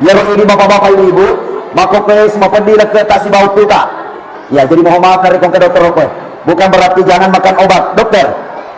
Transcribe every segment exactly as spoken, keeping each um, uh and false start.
Iyaro idi bapak-bapak, ibu-ibu, makkokkoe simapeddi lekketa sibawa uttuta. Ya, jadi mohon maaf narekko engka dokter koe. Bukan berarti jangan makan obat, dokter.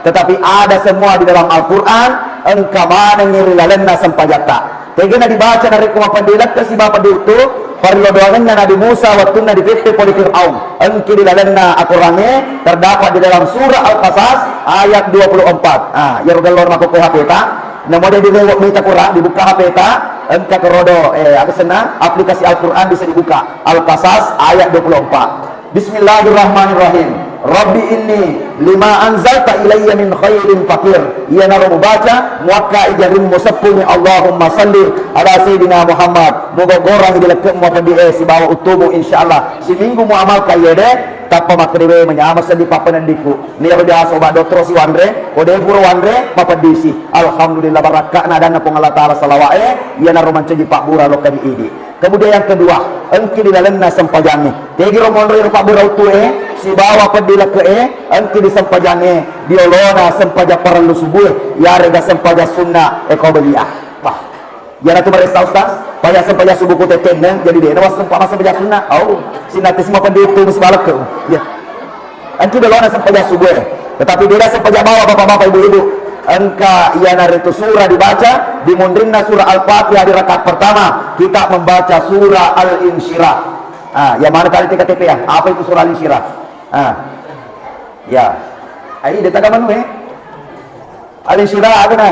Tetapi ada semua di dalam Al-Quran, engka manengngi ri lalenna sempajatta. Tegana dibaca narekko mapeddi lekke sibawa peddi uttu, parellu doangenna Nabi Musa wettunna dipeppe pole Fir'aun. Engki di lalenna Al-Qurangnge, terdapat di dalam surah Al-Qasas ayat dua puluh empat. Ah, iyaro gellona makkokkoe H P-ta. Namo de direwe mita Quran, dibuka H P-ta, engka kerodo, eh, aga senna, aplikasi Al-Quran bisa dibuka. Al-Qasas ayat dua puluh empat. Bismillahirrahmanirrahim. Rabbi inni lima anzalta ilayya min khairin faqir. Iyanaro mubaca, muakkai jarimmu seppungngi, Allahumma salli ala Sayyidina Muhammad. Mugogorangngi di lekkemu mapeddi e sibawa uttumu, insyaallah. Siminggu muamalkan iyede, tappa makkedae manyameng seddi pappeneddiku. Niyaro biasa obat dottoro siwanre, ko de pura wanre, mapeddisi. Alhamdulillah, barakka'na adanna Puang Allah Taala, salawa'e, iyanaro mancaji pabbura lokka di idi. Kemudian yang kedua, engki di lalenna sempajangnge. Tegiro monro iyaro pabbura uttue, sibawa peddi lekke'e, engki di sempajangnge, di olona sempajang parellu subue, iyarega sempajang sunna, e, qabliyah. Wah. Iyanatu maressa Ustaz, paya sempajang subuh ku tettenne, jadi dena wassempa massempajang sunna. Au, sinnatisi mapeddi uttu musibawa lekke. Ya. Engki di olona sempajang subuh. Tetapi beda sempajang bawang, bapak-bapak, ibu-ibu. Engka iyanaritu surah dibaca di munrinna surah Al-Fatihah di rakaat pertama, kita membaca surah Al-Insyirah. Ah, yang mana tadi T K T P ya? Apa itu surah Al-Insyirah? Ah. Ya. Ai, de taga manu, eh? Al-Insyirah aga na?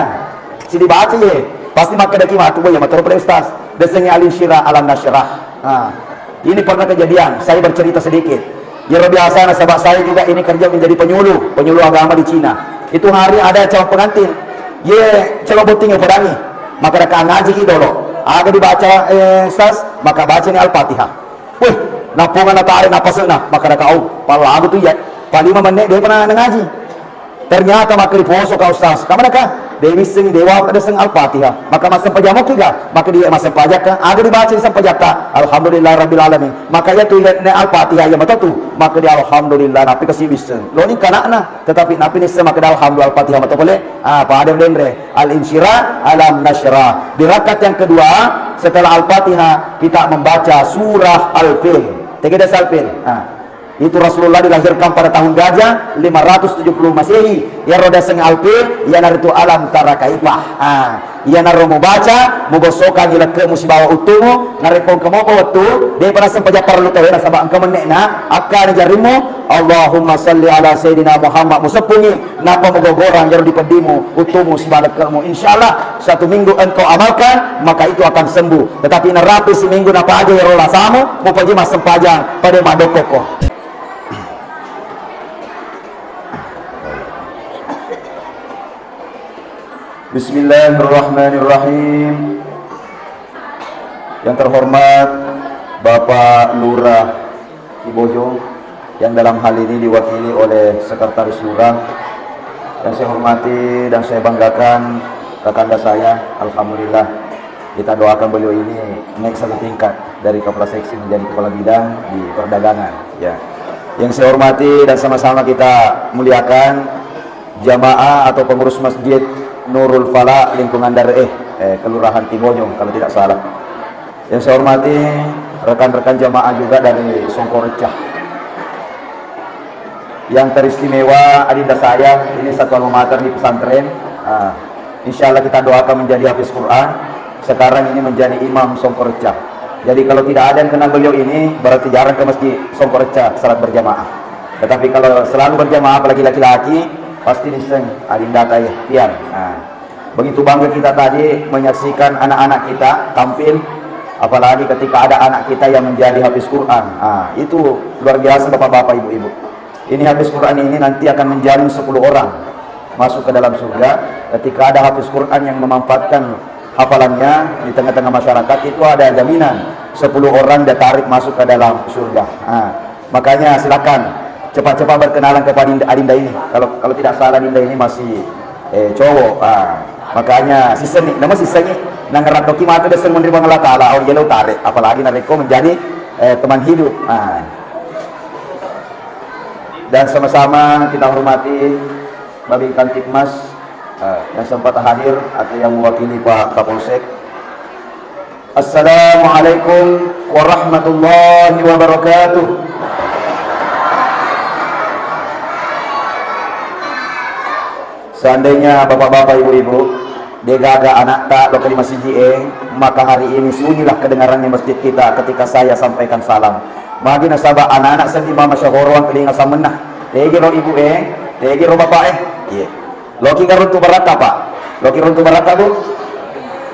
Sidibaca ye. Pasti makkedaki matu, "Boy, ya matoro pale Ustaz." Desengi Al-Insyirah, Alam Nasyrah. Nah, ini pernah kejadian, saya bercerita sedikit. Iyaro biasa nasaba saya juga ini kerja menjadi penyuluh, penyuluh agama di Cina. Itu hari ada calon pengantin. Ye, calon botting ya pedangi. Maka reka ngaji ki dolo. Aga dibaca, eh, Ustaz, maka baca ni Al-Fatihah. Weh, napponga natare napasena, makkeda ka, "Au, pallagu tu iya, palima menne de pernah nangaji." Ternyata makkeda, "Poso ka Ustaz." Kamana ka? De wissengi dewa pada seng Al-Fatihah. Maka massempajang moki ga? Maka dia massempajang ka, aga dibaca di sempajatta? Alhamdulillah Rabbil Alamin. Maka iya tu iya ne Al-Fatihah iya matotu. Maka dia alhamdulillah, napi kasi wisseng. Loni kanakna, tetapi napi nisse maka alhamdulillah Al-Fatihah mato pole. Ah, pada denre. Al-Insyirah, Alam Nasyrah. Di rakaat yang kedua, setelah Al-Fatihah, kita membaca surah Al-Fil. Tegede Al-Fil. Nah, itu Rasulullah dilahirkan pada tahun Gajah lima ratus tujuh puluh Masehi. Iyaro diaseng Al-Fil, iyanaritu Alam Tara Kaifa. Ah, iyanaro mubaca, mubossokangi lekkemu sibawa uttumu, narekko engka mopa wettu, depa naseng paja parellu tauwe nasaba engka menne'na, akkani jarimmu, Allahumma salli ala Sayyidina Muhammad, museppungi. Nappa mugogorang iyaro dipeddimu, uttumu, sibawa lekkemu. Insyaallah, satu minggu engkau amalkan, maka itu akan sembuh. Tetapi narapi siminggu napaja iyaro lasamu, mupaji massempajang, pada madokkokko. Bismillahirrahmanirrahim. Yang terhormat Bapak Lurah Bojong, yang dalam hal ini diwakili oleh Sekretaris Lurah. Yang saya hormati dan saya banggakan kakanda saya, alhamdulillah, kita doakan beliau ini naik satu tingkat dari kepala seksi menjadi kepala bidang di perdagangan. Ya. Yang saya hormati dan sama-sama kita muliakan jamaah atau pengurus Masjid Nurul Falah lingkungan Dare, eh, Kelurahan Tibojong kalau tidak salah. Yang saya hormati rekan-rekan jamaah juga dari Songkorecah. Yang teristimewa adinda saya, ini satu alma mater di pesantren. Ah, insya Allah kita doakan menjadi hafiz Quran. Sekarang ini menjadi imam Songkorecah. Jadi kalau tidak ada yang kenal beliau ini, berarti jarang ke masjid Songkorecah salat berjamaah. Tetapi kalau selalu berjamaah, apalagi laki-laki, pasti niseng adinda taya pian. Nah, begitu bangga kita tadi menyaksikan anak-anak kita tampil, apalagi ketika ada anak kita yang menjadi hafiz Quran. Ah, itu luar biasa, bapak-bapak, ibu-ibu. Ini hafiz Quran ini nanti akan menjaring sepuluh orang masuk ke dalam surga. Ketika ada hafiz Quran yang memanfaatkan hafalannya di tengah-tengah masyarakat, itu ada jaminan sepuluh orang dia tarik masuk ke dalam surga. Ah, makanya silakan cepat-cepat berkenalan kepada adinda, adinda ini. Kalau, kalau tidak salah, adinda ini masih eh, cowok. Ah, makanya sisenni, nama sisenni, nangerattoki matu desseng menri Puang Allah Taala, au jelo tare, apalagi narekko menjadi, eh, teman hidup. Ah. Dan sama-sama kita hormati Babin Kamtibmas, eh, yang sempat hadir atau yang mewakili Pak Kapolsek. Assalamualaikum warahmatullahi wabarakatuh. Seandainya bapak-bapak, ibu-ibu, degaga anakta loka di masiji e, maka hari ini sunyilah kedengarannya masjid kita ketika saya sampaikan salam. Magi nasaba anak-anak seddi mama syahoroang telinga samenna. Tegi ro ibu e, tegi ro bapak e. Iya. Loki garuntu barakka, Pak? Loki runtu barakka, Bu?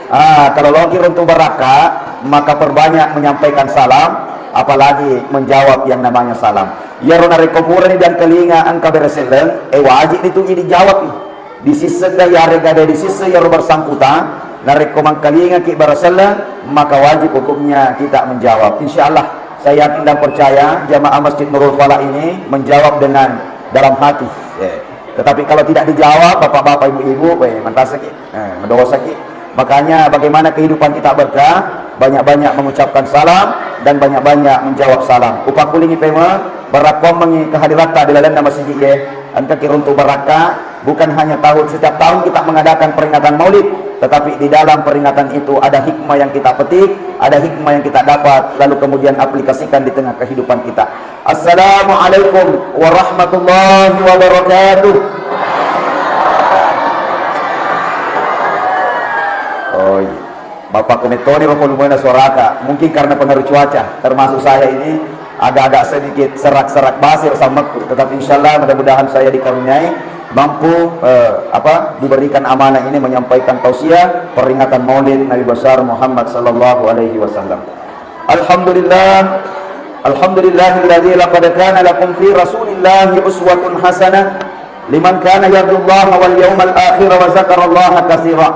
Ah, kalau loki runtu barakka, maka perbanyak menyampaikan salam, apalagi menjawab yang namanya salam. Iyaro narekko purani diangkalinga engka bere selleng, eh, wajib itu dijawab. Disisseng ga yarega de disisseng iyaro bersangkutan, narekko mangkalingaki bere selleng, maka wajib hukumnya kita menjawab. Insya Allah, saya yakin dan percaya jamaah Masjid Nurul Falah ini menjawab dengan dalam hati. Ya. Tetapi kalau tidak dijawab, bapak-bapak, ibu-ibu, weh, mantasaki, eh, mendosaki. Makanya bagaimana kehidupan kita berkah, banyak-banyak mengucapkan salam dan banyak-banyak menjawab salam. Upakulingi pema, barakkomengi kehadiratta di lalenna masigi, ye. Engka kiruntu barakka, bukan hanya tahun, setiap tahun kita mengadakan peringatan Maulid, tetapi di dalam peringatan itu ada hikmah yang kita petik, ada hikmah yang kita dapat, lalu kemudian aplikasikan di tengah kehidupan kita. Assalamualaikum warahmatullahi wabarakatuh. Oh iya. Bapak Kometoni ro volumena suaraka. Mungkin karena pengaruh cuaca, termasuk saya ini agak-agak sedikit serak-serak basi ro sammekku. Tetapi insyaallah mudah-mudahan saya dikaruniai mampu, eh, apa, diberikan amanah ini menyampaikan tausiah peringatan Maulid Nabi besar Muhammad sallallahu alaihi wasallam. Alhamdulillah. Alhamdulillahilladzi laqad kana lakum fi Rasulillahi uswatun hasanah liman kana yarjullaha wal yaumal akhir wa dzakarallaha katsira.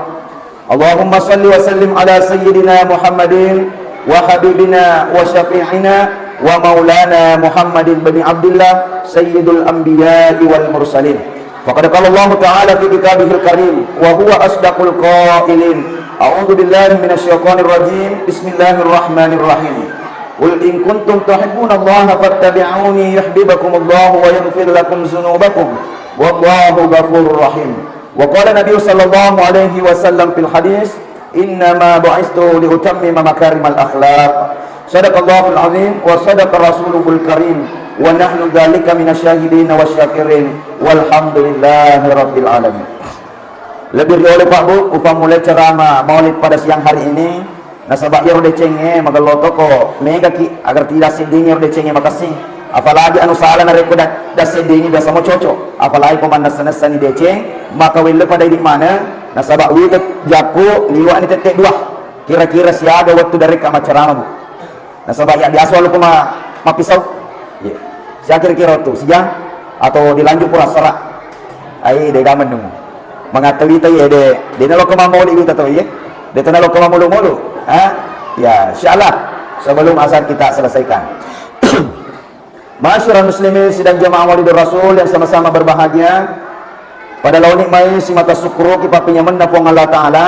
Allahumma salli wa sallim ala sayyidina Muhammadin wa habibina wa syafi'ina wa maulana Muhammadin bin Abdillah sayyidul anbiya'i wal mursalin. Faqad qala Allahu ta'ala fi kitabihil karim wa huwa asdaqul qailin. A'udzu billahi minasy syaithanir rajim. Bismillahirrahmanirrahim. Qul in kuntum tuhibbunallaha fattabi'uni yuhibbukumullahu wa yaghfir lakum dzunubakum. Wallahu ghafurur rahim. Wa qala Nabi sallallahu alaihi wasallam fil hadis, "Innama bu'istu liutammima makarimal akhlaq." Sadaqallahul azim wa sadaqa rasuluhul karim wa nahnu dzalika minasy syahidin wasy syakirin walhamdulillahi rabbil alamin. Lebih riolo, Pak, Bu, upammulai ceramah Maulid pada siang hari ini. Nasaba iyaro decengnge magello toko megaki agar tidak seddingi iyaro decengnge makessing. Apalagi anu sala narekko da-, dasseddingi biasa mo cocok. Apalagi ko mannessa-nessani deceng, maka welle pada idi maneng, nasaba wita jakku liwa'ni tette dua. Kira-kira siaga wettu darekka maccarama, Bu. Nasaba iya biasa walaupun ma-, mappisau. Iya. Sia kira-kira wettu, sijang atau dilanjut pura sera. Ai, de gaga mennung. Mangatta wita, iya, de, de nalokko mamoli wita to, iya. De to nalokko mamulu-mulu. Ha? Ya, insyaallah sebelum asar kita selesaikan. Ma'asyiral muslimin sidang jamaah Maulidur Rasul yang sama-sama berbahagia, pada laoni mai simata sukkuruki pappenyamenna Puang Allah Ta'ala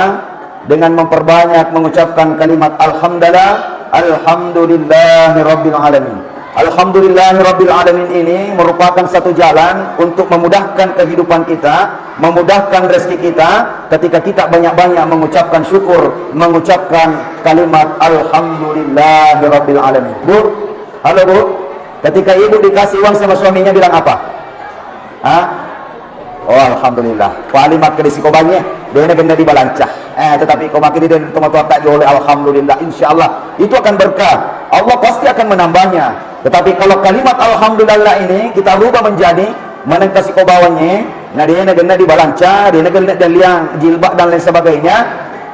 dengan memperbanyak mengucapkan kalimat alhamdulillah, alhamdulillahi rabbil alamin. Alhamdulillahi rabbil alamin ini merupakan satu jalan untuk memudahkan kehidupan kita, memudahkan rezeki kita ketika kita banyak-banyak mengucapkan syukur, mengucapkan kalimat alhamdulillahi rabbil alamin. Bu, halo, Bu. Ketika ibu dikasih uang sama suaminya bilang apa? Ha? Oh, alhamdulillah. Paling makkeda sikobangnge, dena genna dibalanca. Eh, tetapi ko makkeda dena tomatoatta jolo, alhamdulillah, insyaallah itu akan berkah. Allah pasti akan menambahnya. Tetapi kalau kalimat alhamdulillah ini kita rubah menjadi manengka sikobawangnge, na dena genna dibalanca, dena genna daliang jilbab dan lain sebagainya,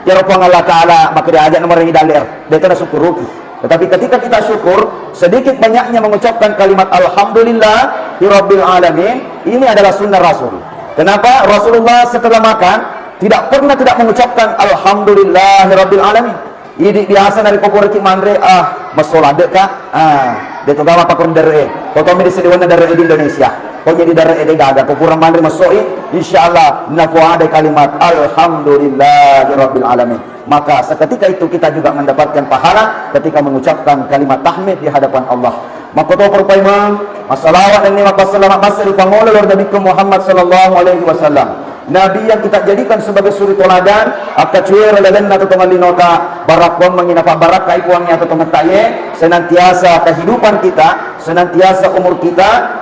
ya Puang Allah Ta'ala makkeda aja nomor ini daler, de to nasukkuruki. Tetapi ketika kita syukur, sedikit banyaknya mengucapkan kalimat alhamdulillah rabbil alamin, ini adalah sunnah Rasul. Kenapa Rasulullah setelah makan tidak pernah tidak mengucapkan alhamdulillah rabbil alamin? Idi biasa narekko puraki manre, ah, messo ladde ka, ah, de to gaga pakon dare, ko tomi di sediwanna dare di Indonesia. Ko jadi dare de gaga, ko pura manre messoi, insyaallah napoada kalimat alhamdulillah rabbil alamin. Maka seketika itu kita juga mendapatkan pahala ketika mengucapkan kalimat tahmid di hadapan Allah. Makkoto perpaimeng, massalawa nenni mappassalama massa ri pangolo loro Nabiku Muhammad sallallahu alaihi wasallam. Nabi yang kita jadikan sebagai suri toladan, akkacuero lalenna to tongellinota, barakkuammengi napabbarakkai Puang iya to tongetta iye, senantiasa kehidupan kita, senantiasa umur kita,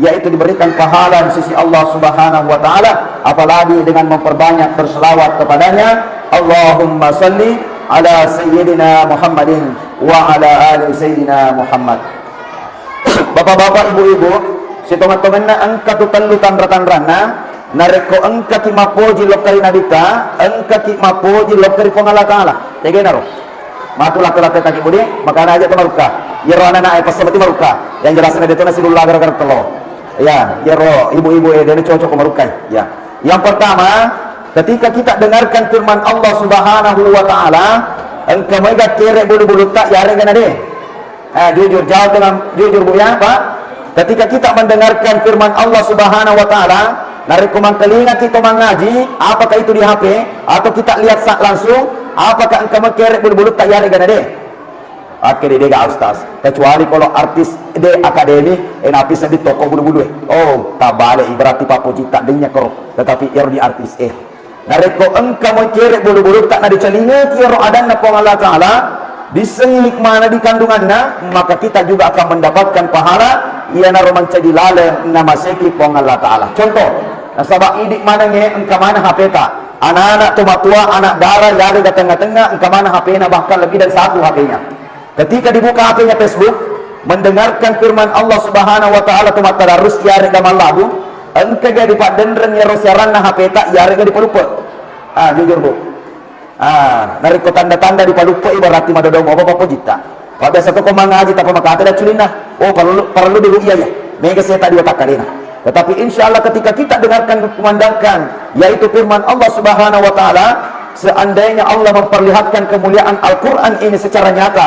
yaitu diberikan pahala di sisi Allah Subhanahu wa Ta'ala, apalagi dengan memperbanyak berselawat kepadanya. Allahumma salli ala Sayyidina Muhammadin wa ala ali Sayyidina Muhammad. Bapak-bapak, ibu-ibu, sitonget-tongenna engka tu tellu tanra-tanranna, narekko engkaki mappoji lokka ri Nabitta, engkaki mappoji lokka ri Puang Allah Ta'ala. Tegenaro? Matu lakka-lakka kaki budi, makana aja tu marukka. Iyaro anak-anak e passamati marukka. Yang jelasnya dia tu nasi dulu gara-gara telo. Ya, iyaro ibu-ibu e, dia cocok marukkai. Ya. Yang pertama, ketika kita dengarkan firman Allah Subhanahu wa Ta'ala, engka mega kere bulu-bulutta, yarega nade. Ah, jujur, jawab dengan jujur, Bu, ya, Pak. Ketika kita mendengarkan firman Allah Subhanahu wa Ta'ala, narekko mangkalingaki to mangaji, apakah itu di H P atau kita lihat sa-, langsung, apakah engka mega kere bulu-bulutta, yarega nade? Oke, de, dega, Ustaz. Kecuali kalau artis de akademi, eh, napi seddi toko bulu-bulu, eh. Oh, tabale, berarti pappojitta denya koro. Tetapi ero di artis, eh. Narekko engka mega kere bulu-bulutta nadicalingaki ero adanna Puang Allah Ta'ala, dissengi hikmana di kandunganna, maka kita juga akan mendapatkan pahala, iyanaro mancaji laleng namaseki Puang Allah Ta'ala. Contoh, nasaba idi manengnge engka maneng H P-ta, anak-anak to matua, anak dara, yarega tengnga-tengnga, engka maneng H P-na, bahkan lebih dari satu H P-nya. Ketika dibuka H P-nya Facebook, mendengarkan firman Allah Subhanahu wa Ta'ala tu mattadarus, yarega mallabu, engkaga dipaddenreng iyaro siaranna H P-ta, yarega dipaluppe? Ah, jujur, Bu. Ah, narekko tanda-tanda dipaluppe, berarti madodong apa pappojitta. Pak biasa toko mangaji, tapa makata dah culinna. Oh, parellu, parellu dulu iya ya. Mega seta dua takkalena. Tetapi insya Allah ketika kita dengarkan, kumandangkan, yaitu firman Allah Subhanahu wa Ta'ala, seandainya Allah memperlihatkan kemuliaan Al-Quran ini secara nyata,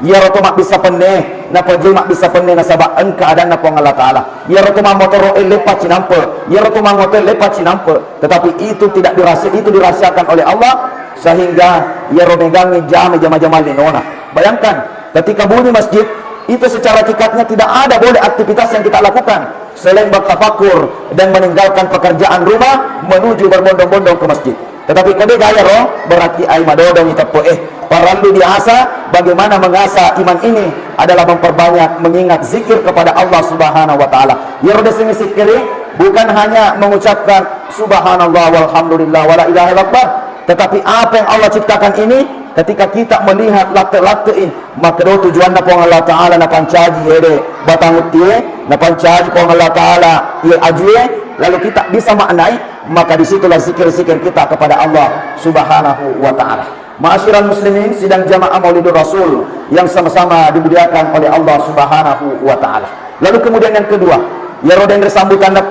iyaro to mabbissa penne, napajai mabbissa penne nasaba engka adanna Puang Allah Ta'ala. Iyaro to mammotoro e leppa cinampe, iyaro to mangoto e leppa cinampe. Tetapi itu tidak dirahasi-, itu dirahasiakan oleh Allah, sehingga iyaro megangngi jame jama-jama linona. Bayangkan, ketika bunyi masjid, itu secara hakikatnya tidak ada boleh aktivitas yang kita lakukan selain bertafakur dan meninggalkan pekerjaan rumah menuju berbondong-bondong ke masjid. Tetapi ko de gaga ro, berarti ai madodong iteppe, eh, parellu diasa. Bagaimana mengasah iman ini adalah memperbanyak mengingat zikir kepada Allah Subhanahu wa Ta'ala. Iyaro diasengnge sikkiri bukan hanya mengucapkan subhanallah walhamdulillah wala ilaha illallah, tetapi apa yang Allah ciptakan ini, ketika kita melihat latte-latte, makkeda tujuanna Puang Allah Ta'ala napancaji ede batang uttie, napancaji Puang Allah Ta'ala iye ajue, lalu kita bisa maknai, maka disitulah zikir-zikir kita kepada Allah Subhanahu wa Ta'ala. Ma'asyiral muslimin, sidang jamaah Maulidur Rasul yang sama-sama dimuliakan oleh Allah Subhanahu wa Ta'ala. Lalu kemudian yang kedua, iyaro denre sambutanna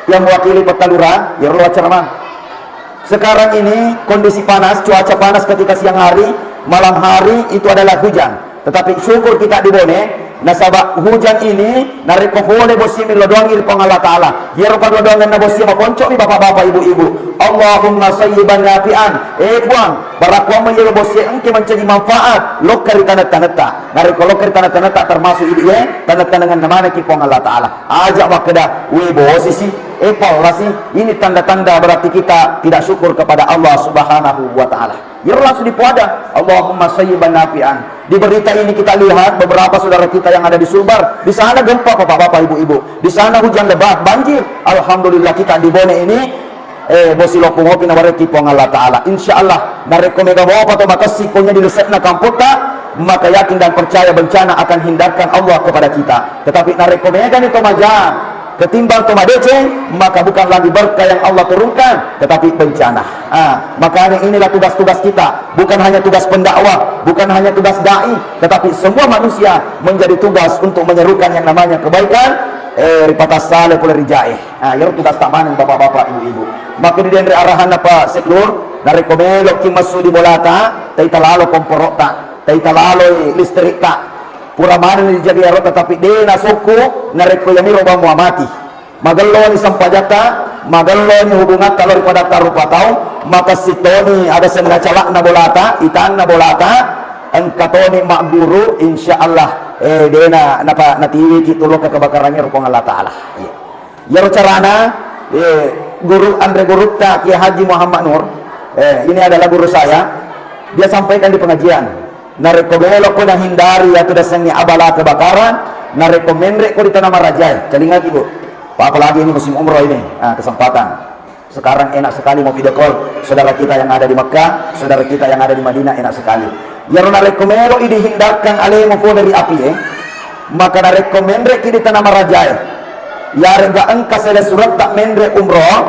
yang mewakili Petta Lura, iyaro acara mang. Sekarang ini kondisi panas, cuaca panas ketika siang hari, malam hari itu adalah hujan. Tetapi syukur kita di Bone, nasaba hujan ini narekko pole bosi millau doangngi ri Puang Allah Ta'ala. Iyaro pallau doangenna bosi maponco'mi bapak-bapak, ibu-ibu. Allahumma sayyiban nafi'an. Eh Puang, barakkuammengi iyaro bosi engke mancaji manfaat lokka ri taneng-tanetta. Narekko lokka ri taneng-tanetta termasuk idi e, taneng-tanengenna manekki Puang Allah Ta'ala. Aja makkeda, "We, bosi si, eh, pallasi." Ini tanda-tanda berarti kita tidak syukur kepada Allah Subhanahu wa Ta'ala. Iyaro langsung dipoada, Allahumma sayyiban nafi'an. Di berita ini kita lihat beberapa saudara kita yang ada di Sulbar, di sana gempa, bapak-bapak, ibu-ibu. Di sana hujan lebat, banjir. Alhamdulillah, kita di Bone ini, eh, bosi loppo mopi nawarekki Puang Allah Ta'ala. Insya Allah, narekko mega mopa to makessing ko nya di lese'na kampotta, maka yakin dan percaya bencana akan hindarkan Allah kepada kita. Tetapi narekko megani to maja, ketimbang to madeceng, maka bukan lagi berkah yang Allah turunkan, tetapi bencana. Ah, makanya inilah tugas-tugas kita, bukan hanya tugas pendakwah, bukan hanya tugas dai, tetapi semua manusia menjadi tugas untuk menyerukan yang namanya kebaikan, eh, ri patassale pole ri jae. Ah, iyaro tugas ta maneng bapak-bapak, ibu-ibu. Maka di denre arahanna Pak Seklur, narekko meloki messu di bolata, taita lalo komporo'ta, taita laloi listrikta. Pura maneng dijagaiaro, tetapi de nasokku narekko iyamiro bang mua mati. Magelloni sempajatta, magelloni hubungatta lao ri padatta rupa tau, makessing toni ada senna calakna bolata, itanna bolata, engka toni magguru, insya Allah, eh, dena napa natiwiki tu lokka kebakarangnge ri Puang Allah Ta'ala. Iya. Iyaro carana, eh, Guru Andre Gurutta, Kiai Haji Muhammad Nur, eh, ini adalah guru saya, dia sampaikan di pengajian, narekko melokko nahindari iyatu dasengnge abala kebakaran, narekko menrekko di tanah marajae, calingaki, Bu. Apalagi ini musim umroh ini, ah, kesempatan. Sekarang enak sekali mau video call saudara kita yang ada di Mekah, saudara kita yang ada di Madinah, enak sekali. Iyaro narekko melo i dihindarkan alemu pole ri api e, maka narekko menrekki di tanah marajae, yarega engka sele suretta menre umroh,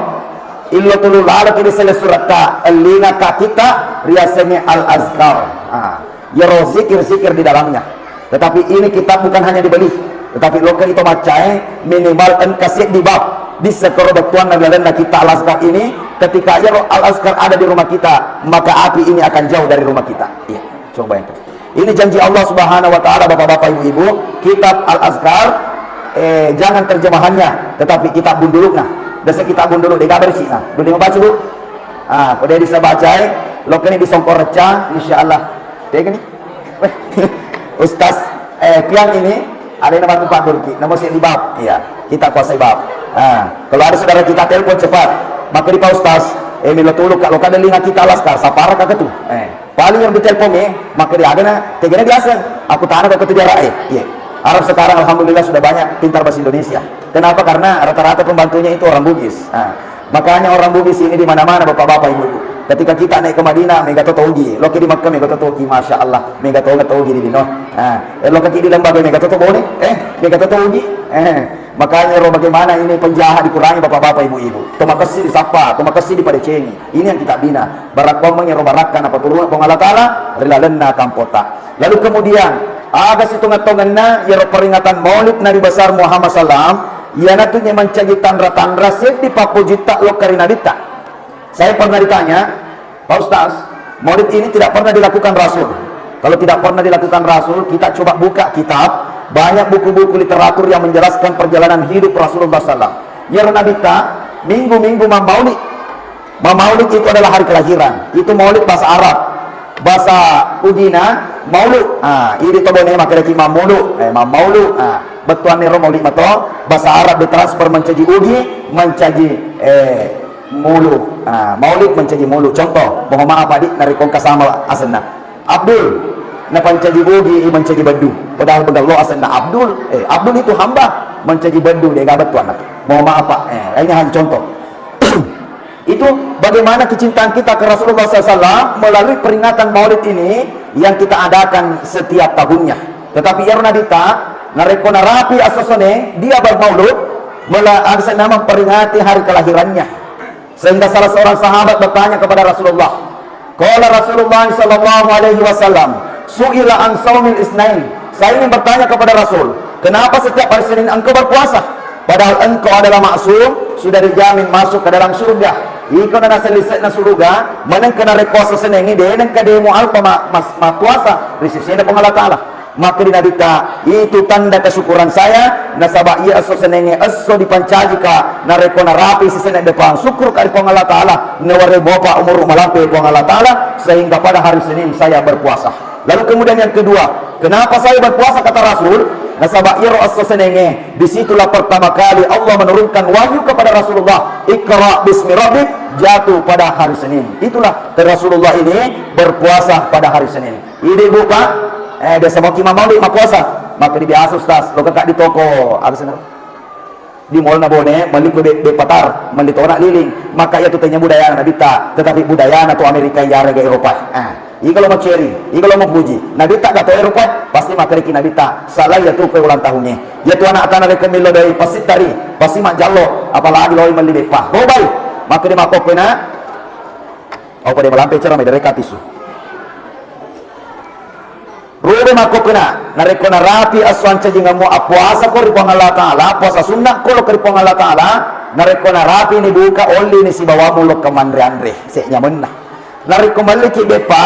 illo tulu laloki di sele suretta, ellina ka kitta riasengnge Al-Azkar. Ah, iyaro zikir-zikir di dalamnya. Tetapi ini kitab bukan hanya dibeli, tetapi lokka ito maccae minimal engka seddi bab. Disseng koro bettuanna ri lalenna kitta Al-Azkar ini, ketika iyaro Al-Azkar ada di rumah kita, maka api ini akan jauh dari rumah kita. Iya, coba bayangkan. Ini janji Allah Subhanahu wa Ta'ala, Bapak-bapak, Ibu-ibu, kitab Al-Azkar, eh, jangan terjemahannya, tetapi kitab bundulukna. Dasa kitab bunduluk, dega bersihna. Dulu mau baca, Bu? Ah, ko de bisa baca, eh, lokka ni di songkor reca, insya Allah. Tegani? Ustaz, eh, Piang ini ada yang bantu Pak Durki, nomor seddi bab. Iya, kita kuasai bab. Ah, kalau ada saudara kita telepon cepat. Maka di Pak Ustaz, eh, milo tulu, kalau kada linga kita Al-Azkar, sapara kaka tu. Eh, paling yang ditelepon, eh, maka dia ada na, tegana biasa. Aku tanya ke ketu jarak, eh. Iya. Arab sekarang alhamdulillah sudah banyak pintar bahasa Indonesia. Kenapa? Karena rata-rata pembantunya itu orang Bugis. Ah. Makanya orang Bugis ini di mana-mana, Bapak-bapak, Ibu-ibu. Ketika kita naik ke Madinah, mega toto Ugi. Loki di Makkah, mega toto Ugi, Masya Allah. Mega toto Ugi di dino. Ah, eh, loki di Lembaga, mega toto Bone. Eh, mega toto Ugi. Eh, makanya ro bagaimana ini penjahat dikurangi, Bapak-bapak, Ibu-ibu. Tomakessi disapa, tomakessi dipadecengi. Ini yang kita bina. Barakkuammengi ro barakka napaturunga Puang Allah Ta'ala ri lalenna kampota. Lalu kemudian, aga sitongeng-tongenna iyaro peringatan Maulid Nabi Besar Muhammad sallam, iyanatu nya mancaji tanra-tanra seddi pappojitta lokka ri Nabitta. Saya pernah ditanya, "Pak Ustaz, Maulid ini tidak pernah dilakukan Rasul. Kalau tidak pernah dilakukan Rasul, kita coba buka kitab, banyak buku-buku literatur yang menjelaskan perjalanan hidup Rasulullah sallam." Iyaro Nabitta minggu-minggu mammaulid. Mamaulid itu adalah hari kelahiran. Itu maulid bahasa Arab. Bahasa Ugina maulu. Ah, idi to Bone makkedaki mamulu. Eh, mamaulu. Ah, bettuanna ro maulid mato. Bahasa Arab ditransfer mencaji Ugi, mencaji, eh, mulu. Ah, maulid mencaji mulu. Contoh, mohon maaf, Pak, di, narekko engka sama asenna. Abdul, napancaji Ugi, i mancaji Baddu. Padahal begallo asenna Abdul. Eh, Abdul itu hamba, mancaji Baddu, dega bettuanna. Mohon maaf, Pak. Eh, ini hanya contoh. Itu bagaimana kecintaan kita ke Rasulullah sallallahu alaihi wasallam melalui peringatan Maulid ini yang kita adakan setiap tahunnya. Tetapi iyaro Nabitta, narekko narapi esso Senin, dia bermaulud, mela-, asenna memperingati hari kelahirannya. Sehingga salah seorang sahabat bertanya kepada Rasulullah, Qala Rasulullah sallallahu alaihi wasallam, su'ila an saumil isnain. Saya ingin bertanya kepada Rasul, kenapa setiap hari Senin engkau berpuasa? Padahal engkau adalah maksum, sudah dijamin masuk ke dalam surga. Iko na naselli-selli na suruga, manengka narekko esso Senengngi, de nengka de mualpa ma-, mas-, mappuasa ri sesena Puang Allah Ta'ala. Makkeda Nabitta, itu tanda kesyukuran saya, nasaba iya esso Senengnge esso dipancajika, narekko narapi si Senin depan, syukurka ri Puang Allah Ta'ala, nawarai mopa umuru malampe Puang Allah Ta'ala, sehingga pada hari Senin saya berpuasa. Lalu kemudian yang kedua, kenapa saya berpuasa, kata Rasul? Nasaba iyaro esso Senengnge, disitulah pertama kali Allah menurunkan wahyu kepada Rasulullah, Iqra bismi rabbik, jatuh pada hari Senin. Itulah Rasulullah ini berpuasa pada hari Senin. Idi, Bu, Pak, eh, biasa moki mamaulid mappuasa. Maka di biasa, Ustaz, lo kakak di toko, apa sih, di mall na Bone, melli ku be-, beppa tar, melli tona liling. Maka iya tu tanya budaya Nabitta, tetapi budaya na tu Amerika, iya rega Eropa. Ah, iko lo maceri, iko lo mupuji. Nabitta gato Eropa, pasti makariki Nabitta. Salah iya tu ke ulang tahunnya. Iya tu anak tanah reka milo dari pasti tari, pasti majallo, apalagi lo melli beppa. Bobai, maka di makokena, oh, pada malampe cara mai dari katisu. Rube makkokna, narekko narapi esso ancajingemmu appuasako ri Puang Allah Ta'ala, puasa sunnako lo ri Puang Allah Ta'ala, narekko narapi ni buka, olli ni sibawamu lokka manre-anre, se nyamenna. Narekko melliki beppa,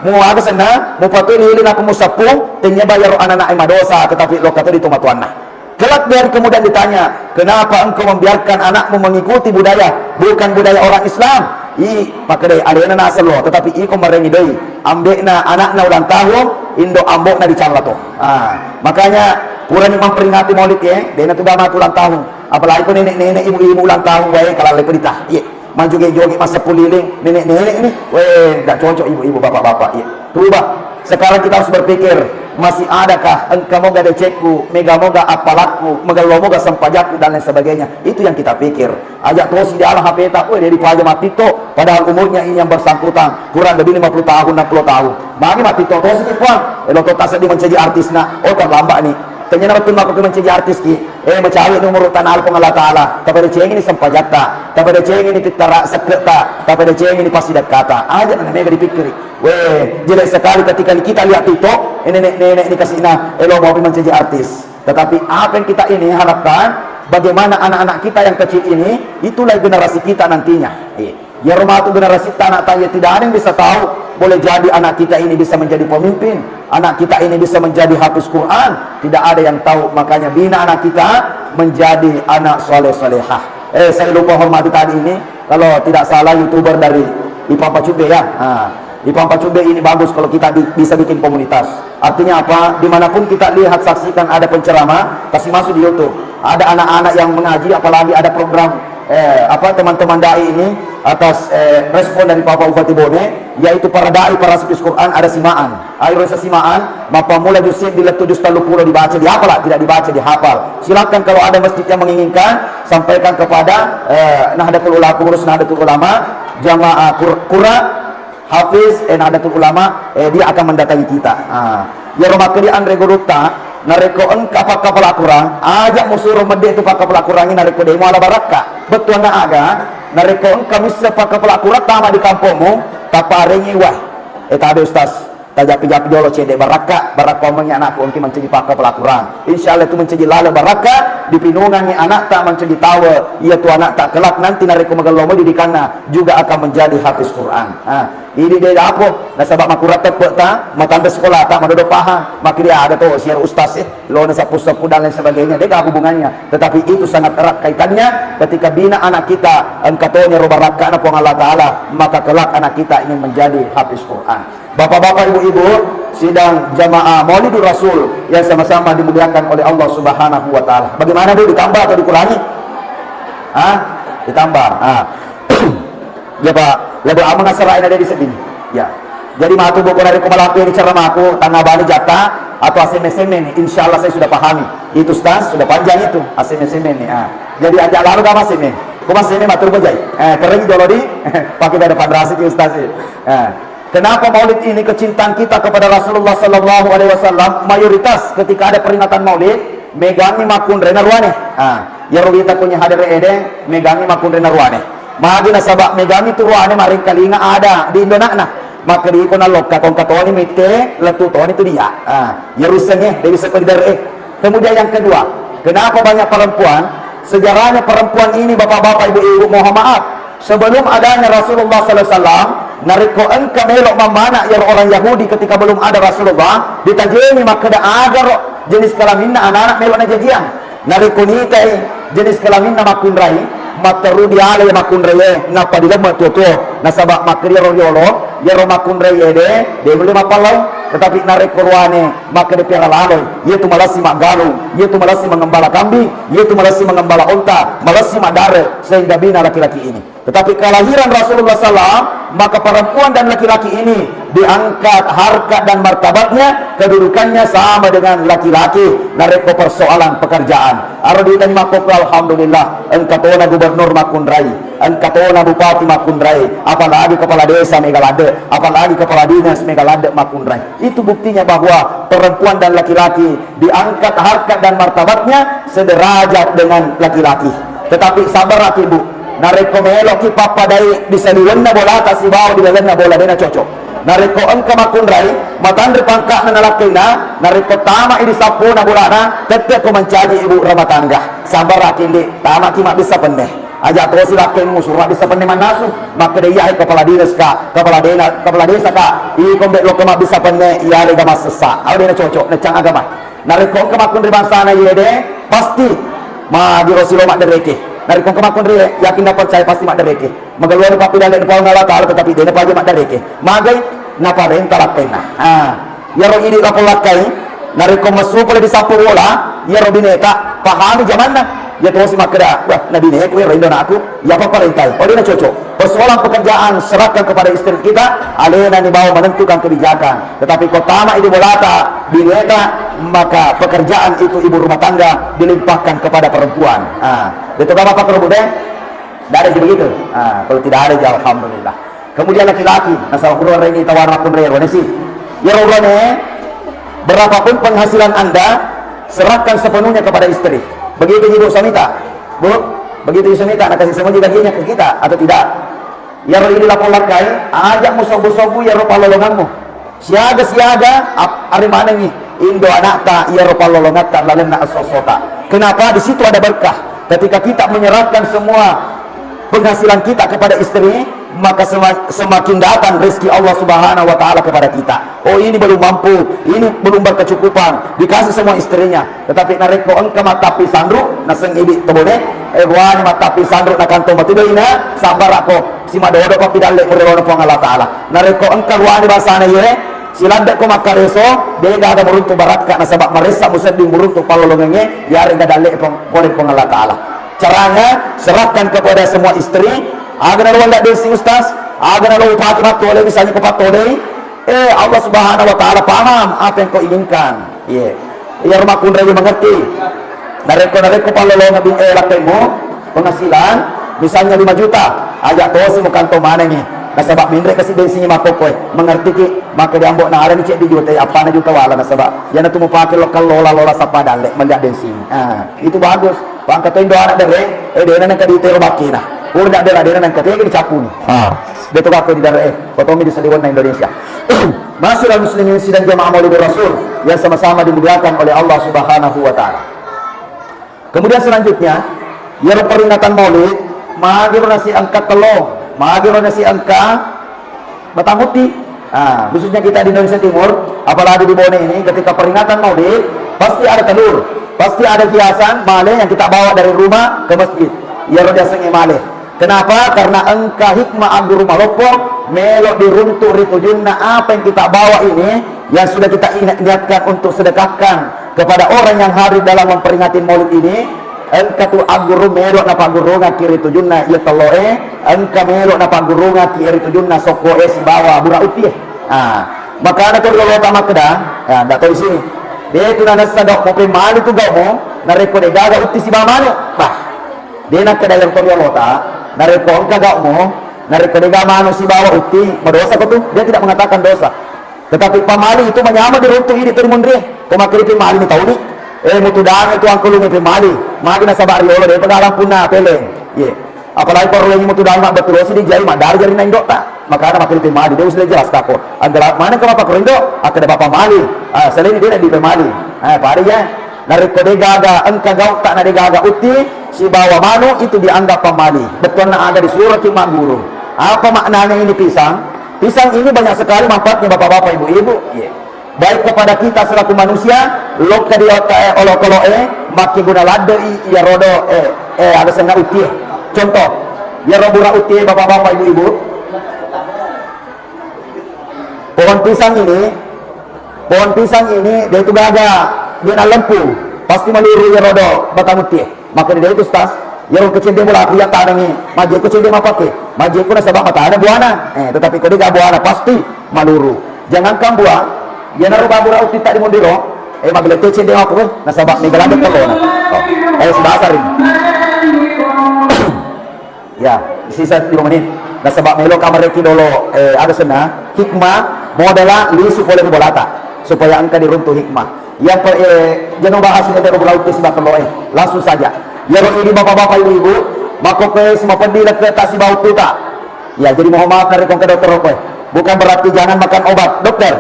mu aga senna, mupatuli ili nappa musappung, tennia bayaro anana e madosa, tetapi lokka todi tomatoanna. Kelak dari kemudian ditanya, "Kenapa engkau membiarkan anakmu mengikuti budaya bukan budaya orang Islam?" I, makkedai alena naseng lo, tetapi iko marengi doi, ambekna anakna ulang tahun, indo ambokna dicalla to. Ah, makanya Purani memperingati maulid, ya, dena tu dama tu ulang tahun. Apalagi ko nenek-nenek, ibu-ibu ulang tahun, wae, kalau lebih ditahi. Majoge-joge massappuliling, nenek-nenek ini, weh, ndak cocok ibu-ibu, bapak-bapak, iya. Rubah. Sekarang kita harus berpikir, masih adakah engka moga decekku, mega moga apalakku, megello moga sempajakku, dan lain sebagainya. Itu yang kita pikir. Aja tosi diala H P ta, weh, dia dipaja mattitto, padahal umurnya ini yang bersangkutan kurang lebih lima puluh tahun, enam puluh tahun. Magi mattitto tosi ki, Puang? Eh, lo to tasa di mencaji artis, nak. Oh, terlambat nih. Tanya nama tu mako mencaji artis ki. Eh, macawe ni umur tanah Puang Allah Ta'ala. Tapi ada cengin ni sempajatta. Tapi ada cengin ni tittara seketa. Tapi ada cengin ni pasti dekata. Aja na mega dipikkiri. Weh, jelek sekali ketika kita lihat TikTok, eh, nenek-nenek ni kasihna, eh, lo mau mencaji artis. Tetapi apa yang kita ini harapkan, bagaimana anak-anak kita yang kecil ini, itulah generasi kita nantinya. Iya. Ya, rumah tu generasi anak tanya, tidak ada yang bisa tahu. Boleh jadi anak kita ini bisa menjadi pemimpin, anak kita ini bisa menjadi hafiz Quran. Tidak ada yang tahu. Makanya bina anak kita menjadi anak soleh solehah. Eh, saya lupa hormati tadi ini, kalau tidak salah, YouTuber dari Ipang Pacube, ya. Ah. Ipang Pacube ini bagus kalau kita bi-, bisa bikin komunitas. Artinya apa? Dimanapun kita lihat, saksikan ada penceramah, kasih masuk di YouTube. Ada anak-anak yang mengaji, apalagi ada program, eh, apa, teman-teman dai ini atas, eh, respon dari Bapak Bupati Bone, yaitu para dai, para hafiz Quran, ada simaan. Ayo resa simaan, mappammula juz di lettu juz tellu pulo dibaca, dihafal, tidak dibaca, dihafal. Silakan kalau ada masjid yang menginginkan, sampaikan kepada, eh, Nahdlatul Ulama, pengurus Nahdlatul Ulama, jamaah Qur-, Qurra, Hafiz, eh, Nahdlatul Ulama, eh, dia akan mendatangi kita. Ah, iyaro makkeda anre gurutta, narekko engka pakkapala Quran, aja musuro medde tu pakkapala Quran ini narekko demo ala barakka. Bettuanna aga, narekko engka misseng pakkapala Quran tama di kampongmu, taparengi, wah, eh, tabe Ustaz, tajappi-jappi jolo cedde barakka, barakka omengi anakku engki mancaji pakkapala Quran. Insya Allah tu mancaji lalo barakka, dipinungangi anakta mancaji tawa, iya tu anakta kelak nanti narekko magello mo didikanna juga akan menjadi hafiz Quran. Ah. Idi de dapo, nasaba makurang teppeta, matanre sekolata, madodo pahang, makkeda ada to siar ustaz, eh, lona sappu-sappu dan lain sebagainya, de hubungannya. Tetapi itu sangat erat kaitannya ketika bina anak kita, engka toni ro barakkana Puang Allah Ta'ala, maka kelak anak kita ingin menjadi hafiz Quran. Bapak-bapak, ibu-ibu, sidang jamaah Maulidur Rasul yang sama-sama dimuliakan oleh Allah Subhanahu wa Ta'ala. Bagaimana, Bu? Ditambah atau dikurangi? Hah? Ditambah. Ah. Ya, Pak, lebih aman asal lain ada di sini. Ya. Jadi, matu buku dari kumalampir di ceramahku, tanggal bali jata atau aseme-seme nih, insya Allah saya sudah pahami. Itu, Ustaz, sudah panjang itu, aseme-seme nih. Ah. Jadi, ajak lalu gak maseme? Ku maseme matur bajai. Eh, keren jolo di, pakai ada padrasi ki Ustaz sih. Eh. Kenapa maulid ini kecintaan kita kepada Rasulullah Sallallahu Alaihi Wasallam? Mayoritas ketika ada peringatan maulid, megangi makkunrena ruane. Ah. Iyaro wita punya hadir ede, megangi makkunrena ruane. Magi nasaba megangi tu ruane maringkalinga ada di indonakna. Makkeda iko nallokka kongka toni mitte, lettu toni tu dia. Ah, ya rusengnge, de bisa ko didare. Kemudian yang kedua, kenapa banyak perempuan? Sejarahnya perempuan ini, bapak-bapak, ibu-ibu, mohon maaf. Sebelum adanya Rasulullah Sallallahu Alaihi Wasallam, narekko engka melo mammana iyaro orang Yahudi ketika belum ada Rasulullah, ditajengi makkeda agaro jenis kelaminna anak-anak melo najajiang. Narekko nitai jenis kelaminna makkunrai, matteru diala iya makkunraie, nappa dilemme tuo-tuo. Nasaba makkeda iyaro riolo, iyaro makkunrai ede, de nulle mappallau. Tetapi narekko ruane, makkeda piara laloi, iyatu malessi maggalung, iyatu malessi mangembala kambing, iyatu malessi mangembala onta, malessi maddare, sehingga bina laki-laki ini. Tetapi kelahiran Rasulullah sallam, maka perempuan dan laki-laki ini diangkat harkat dan martabatnya, kedudukannya sama dengan laki-laki. Narekko persoalan pekerjaan, aro ditani makkokko, alhamdulillah, engka tona gubernur makkunrai, engka tona bupati makkunrai, apalagi kepala desa mega ladde, apalagi kepala dinas mega ladde makkunrai. Itu buktinya bahwa perempuan dan laki-laki diangkat harkat dan martabatnya sederajat dengan laki-laki. Tetapi sabaraki, Bu, narekko meloki pappadai di saliwenna bolata sibawa di lalenna bola, dena cocok. Narekko engka makkunrai, matanre pangka'na nalakkaina, narekko tamai di sappona bolana, tettekko mancaji ibu rumah tangga. Sabaraki, Ndik, tamaki mabbissa penne. Aja tosi lakkaimu, suro mabbissa penne mannasu. Makkeda iya, hai kepala dinas ka, kepala dena-, kepala desa ka, iko mbe lokka mabbissa penne, iyarega massessa. Awa dena cocok, neccang agama. Narekko engka makkunrai bangsana yede, pasti magiro silo maddereke. Narekko engka makkunrai, yakin dan percaya pasti maddereke. Magelluani pappidalle ri Puang Allah Ta'ala, tetapi dena paja maddereke. Magai naparenta lakkainna. Ah, iyaro idi lapong lakkai, narekko messu pole di sappo bola, Iyaro bineta pahami jamanna. Iya tosi makkeda, "Wah, nabineku ero indo anakku, iya paparentai." Oh, de'na cocok. Persoalan pekerjaan serahkan kepada istri kita, alena ni bawa menentukan kebijakan. Tetapi ko tama idi bolata, bineta, maka pekerjaan itu ibu rumah tangga dilimpahkan kepada perempuan. Ah, betul kan Bapak Ibu deh? Tidak ada begitu. Ah, kalau tidak ada, ya alhamdulillah. Kemudian laki-laki, nasaba pura rengi tawara pun rero nasi. Ya rorone, berapapun penghasilan Anda, serahkan sepenuhnya kepada istri. Begitu juga suamita. Bu, begitu juga suamita, nak kasih semua bagiannya ke kita atau tidak? Iyaro idi lapong lakkai, aja musobu-sobu iyaro pallolonganmu. Siaga-siaga, ap-, ari manengi indo anakta iyaro pallolongatta lalenna esso-essota. Kenapa? Di situ ada berkah. Ketika kita menyerahkan semua penghasilan kita kepada istri, maka sema-, semakin datang rezeki Allah Subhanahu wa Ta'ala kepada kita. Oh, ini belum mampu, ini belum berkecukupan, dikasih semua istrinya. Tetapi narekko engka mattappi sanru, naseng idi tobone, eh, buani mattappi sanru na kantong batu doina, sabar ako, simadodo pappidalle murerona Puang Allah Ta'ala. Narekko engka buani bahasana ye, siladde ko makkareso, de gaga muruntu barakka nasaba maressa musedding muruntu pallolongengnge, yarega dalle pole Puang Allah Ta'ala. Caranya, serahkan kepada semua istri, aga nalo walla desi ustaz, aga nalo upaki mattole, misalnya ko pattolei, eh, Allah Subhanahu wa Ta'ala paham apa yang kau inginkan. Iya. Iya rumah kunrai mengerti. Narekko, narekko pallolonga bi-, eh, lakkaimu, penghasilan, misalnya lima juta, aja tosi mu kantong manengi. Nasaba minre kasi bensinnya makkokkoe, mengerti ki, maka diambo na ada ni ceddi juta, eh, apana juta wala nasaba. Yana tu mupake lokal lola, lola sapa dalle, melihat bensin. Ah, itu bagus. Pangka to indo anak dere, eh, dena nengka ditero bakkina. Pura dak bela dena nengka tega dicapuni. Ah, betul aku di daerah, eh, kotomi di saliwanna Indonesia. Masyaallah muslimin sidang jamaah Maulid Rasul yang sama-sama dimuliakan oleh Allah Subhanahu wa Ta'ala. Kemudian selanjutnya, iyaro peringatan Maulid, magiro nasi engka telo, magiro nasi engka batang utti. Ah, khususnya kita di Indonesia Timur, apalagi di Bone ini, ketika peringatan Maulid, pasti ada telur, pasti ada hiasan male yang kita bawa dari rumah ke masjid. Iyaro diasengnge male. Kenapa? Karena engka hikmah agguru maloppo, melo diruntuk ri tujunna apa yang kita bawa ini, yang sudah kita ini-, niatkan untuk sedekahkan kepada orang yang hadir dalam memperingati Maulid ini, engka tu agguru melo napaggurungakki ri tujunna iya telloe, engka melo napaggurungakki ri tujunna sokkoe sibawa bura uttie. Ah, makana to riolota makkeda, ya, ndak to di sini. De tu nanessa gau'mu pemmali tu gau'mu, narekko de gaga utti sibawa manu. Bah, de nakkeda yang to riolota, narekko engka gau'mu, narekko de gaga manu sibawa utti, madosa ko tu? Dia tidak mengatakan dosa. Tetapi pamali itu manyameng diruntu idi to ri munrie. Ko makkeda pemmali ni tauni. Eh, mutudangi tu angkulungnge pemmali. Magi nasaba riolo de pagalang punna peleng. Ye. Apalagi ko riolo mutudangi mabbettulosi dijai maddari jarinna indo'ta. Makana makkeda pemmali, de usle jelas tako. Anggala maneng ko mappakkoro indo, akkeda bapa mali. Ah, selain de di pemmali. Ah, pada ya. Narekko de gaga engka gau'ta na de gaga utti sibawa manu itu dianggap pamali. Bettuanna aga disuraki magguru. Apa maknanya ini pisang? Pisang ini banyak sekali manfaatnya, Bapak-bapak, Ibu-ibu. Iya. Baik kepada kita selaku manusia, lokka di otak, eh, olokolo'e, makkeguna laddei, iya rodo, eh, eh, ada senna utie. Contoh, iyaro bura utie, Bapak-bapak, Ibu-ibu. Pohon pisang ini, pohon pisang ini, dia itu gaga, dia na lempu, pasti maluru iya rodo batang utie. Makkeda de tu, Ustaz, iyaro kecendeng mula iya tanengi, majjekku cendeng mappake, majjekku nasaba matana buana. Eh, tetapi ko de gaga buana, pasti maluru. Jangankan buah, iyanaro babura utti ta di mondiro, eh, mabelette cendeng aku, eh, nasaba mega ladde tellona. Oh, eh, sebasar ini. Ya, sisa lima menit. Nasaba melo ka marekki dolo, eh, ada senna hikmah modala lisu pole ri bolata supaya engka diruntu hikmah. Yang per-, eh, jeno bahas ini dari berlaut ke sibak telo, eh. Langsung saja. Iyaro idi bapak-bapak ibu-ibu, makkokkoe simapeddi lekke ta sibawa uttuta. Ya, jadi mohon maaf dari kongke dokter rokok. Bukan berarti jangan makan obat, dokter.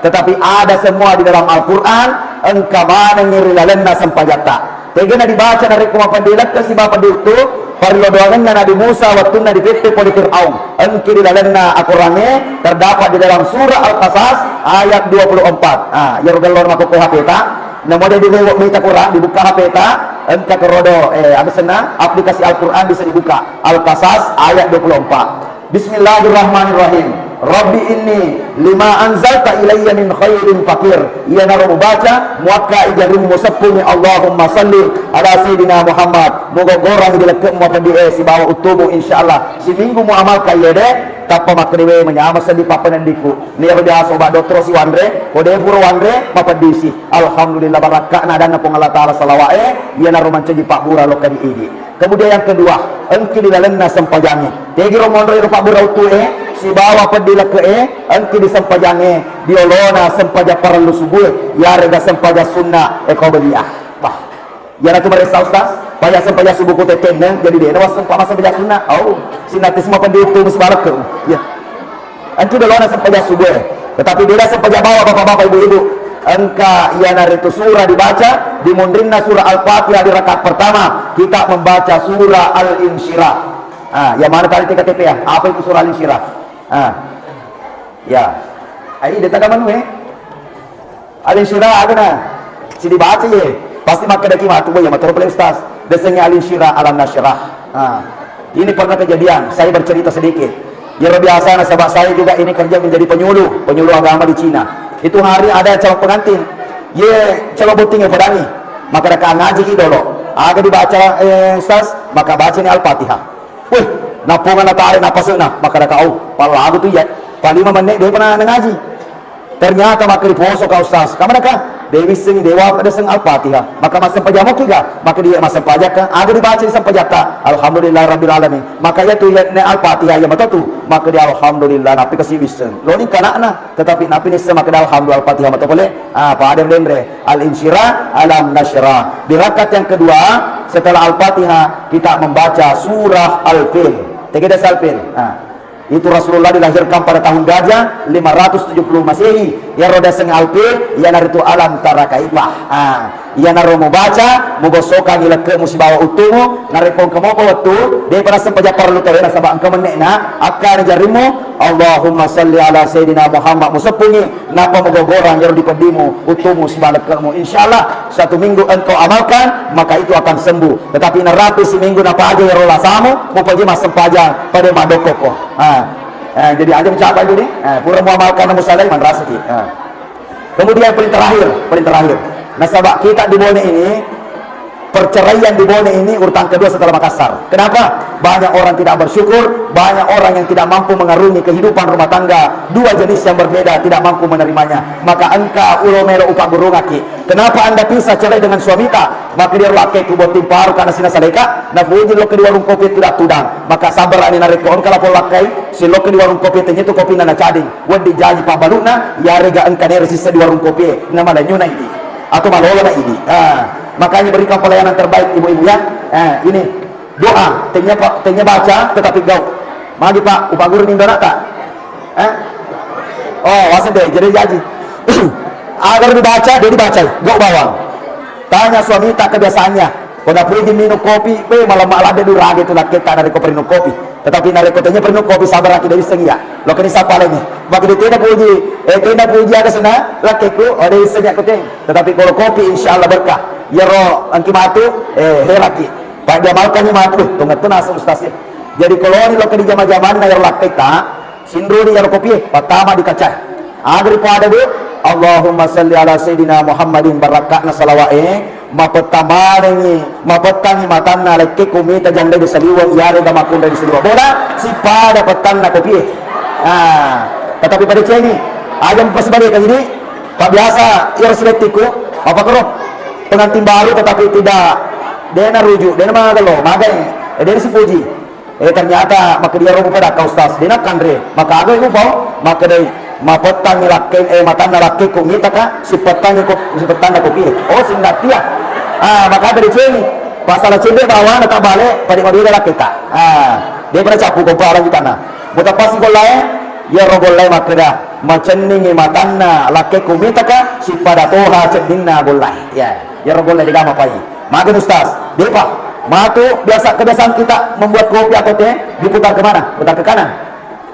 Tetapi ada semua di dalam Al-Quran, engka manengi ri lalenna sempajatta. Tegana dibaca narekko mapeddi lekke sibawa peddi uttu, parello doangenna Nabi Musa wettunna dipeppe pole Fir'aun. Engki ri lalenna Al-Qurangnge, terdapat di dalam surah Al-Qasas ayat dua puluh empat. Ah, iyaro gellor makkokkoe H P ta, namo de direwe mita Quran, dibuka H P ta, engka kerodo, eh, apa senna, aplikasi Al-Quran bisa dibuka. Al-Qasas ayat dua puluh empat. Bismillahirrahmanirrahim. Rabbi inni lima anzalta ilayya min khairin faqir. Iyanaro mubaca, muakkai jarimmu, museppungi Allahumma salli ala sayyidina Muhammad, mugoggorangi di lekkemu mapeddi e sibawa uttumu, insyaallah siminggu muamalkan yede, tappa makkedewe manyameng seddi pappenendiku. Nero biasa obat dottoro siwanre, kode pura wanre mapeddisi. Alhamdulillah, barakka'na adanna Puang Allah Taala salawa'e, iyanaro mancaji pabbura lokka di idi. Kemudian yang kedua, engki di lalenna sempajangnge. Tegiro monro ero pabbura uttu e, sibawa peddi lekke e, engki di sempajangnge, di olona sempajang parellu subue, yarega sempajang sunna e qabliyah. Wah, iyanatu maressa Ustaz, paya sempajang subuh ku tettenne, jadi dena wassempajang sunna. Oh, sinnati semua peddi uttu sibawa lekke. Ya. Engki dolona sempajang subuh, tetapi beda sempajang bawah, bapak-bapak, ibu-ibu. Engka iyanaritu surah dibaca di munrinna surah Al-Fatihah di rakaat pertama, kita membaca surah Al-Insyirah. Ah, yang mana tadi T K T P ya? Apa itu surah Al-Insyirah? Ah, ya. Ai, dia tak ada manu, eh? Al-Insyirah agana? Sidibaca ye. Pasti makkedaki matu, "Boya matoro pale Ustaz." Desengnge Al-Insyirah, Alam Nasyrah. Nah, ini pernah kejadian, saya bercerita sedikit. Yero biasa nasaba saya juga ini kerja menjadi penyuluh, penyuluh agama di Cina. Itu hari ada calon pengantin. Ye, calon botting ya padani. Maka raka ngaji ki dolo. Aga dibaca, eh, Ustaz, maka baca ni Al-Fatihah. Weh, nappunga natare napasena, maka raka au. Pallagu tu ya. Palima menit dia pernah ngaji. Ternyata maka riposo ka Ustaz. Kamanaka? De wissengi dewa pedeseng Al-Fatihah. Maka massempajang moki ga? Maka dia massempajang ka. Aga dibaca di sempajatta? Alhamdulillah Rabbil Alamin. Maka iya tu iya ne Al-Fatihah iya matotu. Maka dia alhamdulillah napi kasi wisseng. Loni kanakna. Tetapi napi nisseng maka dia alhamdulillah Al-Fatihah mato pole. Ah, pada denre. Al-Insyirah, Alam Nasyrah. Di rakaat yang kedua, setelah Al-Fatihah, kita membaca surah Al-Fil. Tegede Al-Fil. Ah. Itu Rasulullah dilahirkan pada tahun gajah lima ratus tujuh puluh Masehi. Iyaro diaseng Al-Fil, iyanaritu Alam Tara Kaifa. Ah, iyanaro mubaca, mugossokangi lekkemu sibawa uttumu, narekko engka mopa wettu, depa nassempajang parellu tauwe nasaba engka menne'na, akkani jarimmu, Allahumma salli ala Sayyidina Muhammad, museppungi, nappa mugogorang iyaro dipeddimu, uttumu sibawa lekkemu. Insyaallah, satu minggu engkau amalkan, maka itu akan sembuh. Tetapi narapi siminggu napaja iyaro lasamu, mupaja massempajang pada madokkoko. Ah. Eh, jadi aja mencapai jadi, eh, pura muamalkan musalai manrasaki. Ah. Kemudian paling terakhir, paling terakhir. Nasaba kita di Bone ini, perceraian di Bone ini urutan kedua setelah Makassar. Kenapa? Banyak orang tidak bersyukur, banyak orang yang tidak mampu mengarungi kehidupan rumah tangga dua jenis yang berbeda, tidak mampu menerimanya. Maka engka ulo melo upagurungaki. Kenapa Anda bisa cerai dengan suamita? Maka dia lakkaiku botting paru karena sina saleka, napuji lokka di warung kopi tidak tudang. Maka sabarani narekko engka lapor lakkai, silokka di warung kopi tanya tu kopi na nacading. Wedding jaji pabbaluna, yarega engka nere sissa di warung kopi, na malanyuna idi. Atau malolona idi. Ah, makanya berikan pelayanan terbaik ibu-ibu ya. Ah, ini doa, tanya Pak, tanya baca, tetapi gau. Magi Pak, upaguru ni donata. Eh? Oh, waseng deh, jadi jaji. Agar dibaca, dia dibaca, gau bawang. Tanya suami tak kebiasaannya. Ko napuji minum kopi, be malam malam dia durage tu lakketa narekko perinum kopi. Tetapi narekko tanya perinum kopi sabar aki dari sengia. Lo kena sapa lagi. Maka dia tidak puji, eh tidak puji ada sana lakkeku, oh dia sengia kuteng. Tetapi kalau kopi insyaallah berkah. Yaro engki matu, eh heraki. Pak dia makan ni matu, tungat tu nasa ustaz ya. Jadi kalau ni lo kena jama-jaman na yaro lakketa, Sinruni iyaro kopie, pattama di kacae. Aga ripada, Bu? Allahumma salli ala Sayyidina Muhammadin, barakka'na salawa'e, mapettamani, mapettangi matanna lekkekku mita jandai di saliweng, iyarega makkunrai di saliweng. Bola, sipada pettanna kopie. Ah, tetapi pada ceni, aja mupasibalikan ini, Pak biasa, iyaro silettiku, apa kero? Pengantin baru tetapi tidak, dena rujuk, dena magalo, magai, eh, dena sipuji. Eh, ternyata makkedai iyaro mupadakka ustaz, dena kanre. Maka aga iko pau? Makkedai, mapettangi lakke, eh, matanna lakkekku mitaka, sipettangi ko, sipettanna kopi. Oh, sinnatia. Ah, maka ada dicengi. Pasala cedde bawana tabale, pada mabeda lakketa. Ah, dia pada capu ko parang di tanah. Mutapasi gollae, iyaro gollae makkeda, macenningi matanna lakkekku mitaka, sipada toha cenninna gollae. Ya, iyaro gollae digama pai. Magen ustaz, depa. Matu biasa kebiasaan kita membuat kopi atau teh diputar ke mana? Putar ke kanan.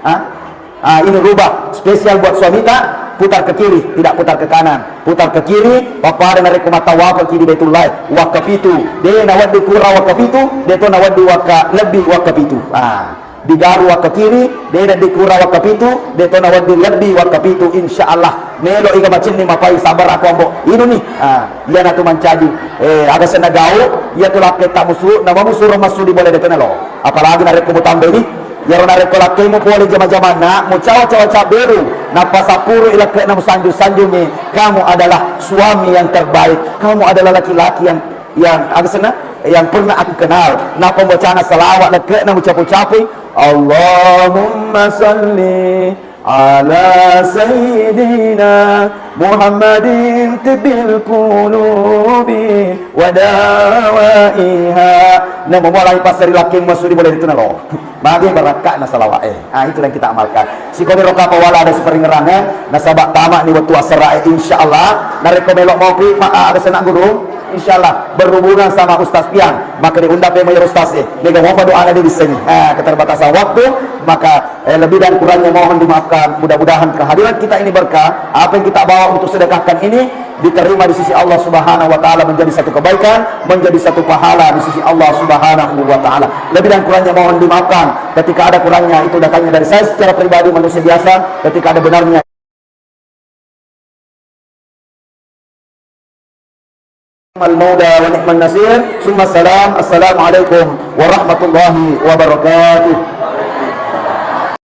Ah, ah, ini rubah spesial buat suamita, putar ke kiri, tidak putar ke kanan. Putar ke kiri, papada narekko mata wakaf ki di Baitullah, wakaf itu. De nawaddi kurang wakaf itu, de to nawaddi wakka lebih wakaf itu. Ah. digaru wakka kiri, de' na dikura wakka pitu, de' to nawedding lebbi wakka pitu, insya Allah. Melo iga macinni mapai sabar aku ambo. Inu ni. Ah, iya natu mancaji. Eh, aga senna gau, iya tu lakke tak musu, nama musu rumah sudi boleh de' to nalo. Apalagi narekko mutambai ni, iyaro narekko lakkemu pole jama-jamanna, mucawa-cawa cabberu, nappa sappuru ilakke'na musanju-sanjungi, kamu adalah suami yang terbaik, kamu adalah laki-laki yang, yang, aga senna? Yang pernah aku kenal. Nappa mucana salawat lakke'na mucapu-capui, Allahumma salli ala sayyidina Muhammadin tibbil qulubi wa dawaiha. Namo mulai passeri lakkemu masudi boleh de' to nalo. Magi barakka'na salawa'e. Ah, itu yang kita amalkan. Sikoni roka pawala ada siparingerang, eh. Nasaba' tama ni wettu asera, eh, insya Allah. Narekko melo mopi, ma-, ah, ada senna guru, insya Allah berhubungan sama Ustaz Pian. Maka diundang pe mai Ustaz, eh. Mega mopa doana di sini. Ah, keterbatasan waktu, maka, eh, lebih dan kurangnya mohon dimaafkan. Mudah-mudahan kehadiran kita ini berkah. Apa yang kita bawa untuk sedekahkan ini diterima di sisi Allah Subhanahu wa Ta'ala, menjadi satu kebaikan, menjadi satu pahala di sisi Allah Subhanahu wa Ta'ala. Lebih dan kurangnya mohon dimaafkan. Ketika ada kurangnya, itu datangnya dari saya secara pribadi, manusia biasa. Ketika ada benarnya, al maula wa ni'man nasir. Summa salam. Assalamualaikum warahmatullahi wabarakatuh.